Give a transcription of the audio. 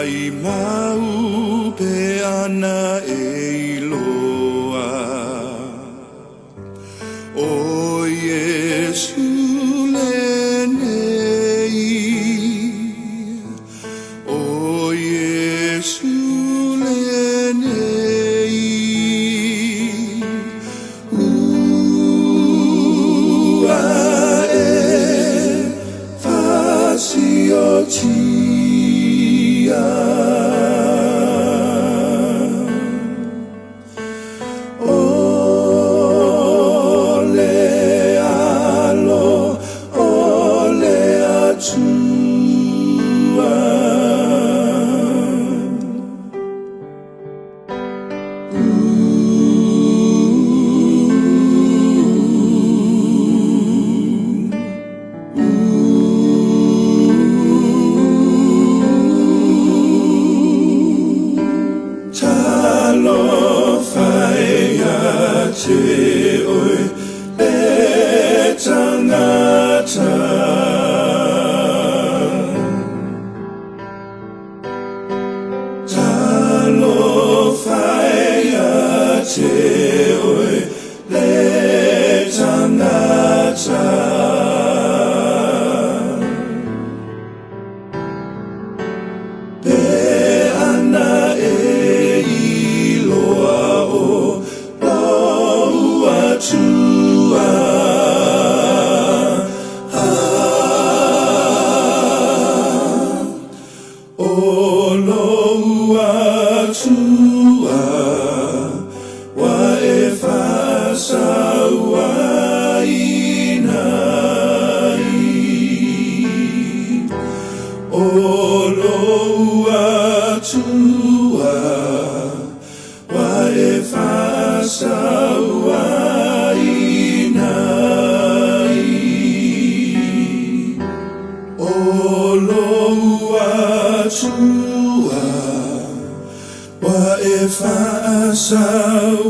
Mai mau pe ana e iloa O Iesu lenei O Iesu lenei Ua e fasiotia O le alo o le Atua. Talofa e ia te oe le tangata. Talofa e ia te oe le tangata. Pe ana e iloa o lou Atua. O lou Atua ua e faasauaina ai. O lou Atua ua e faasauaina ai. O lou Atua ua e faasauaina.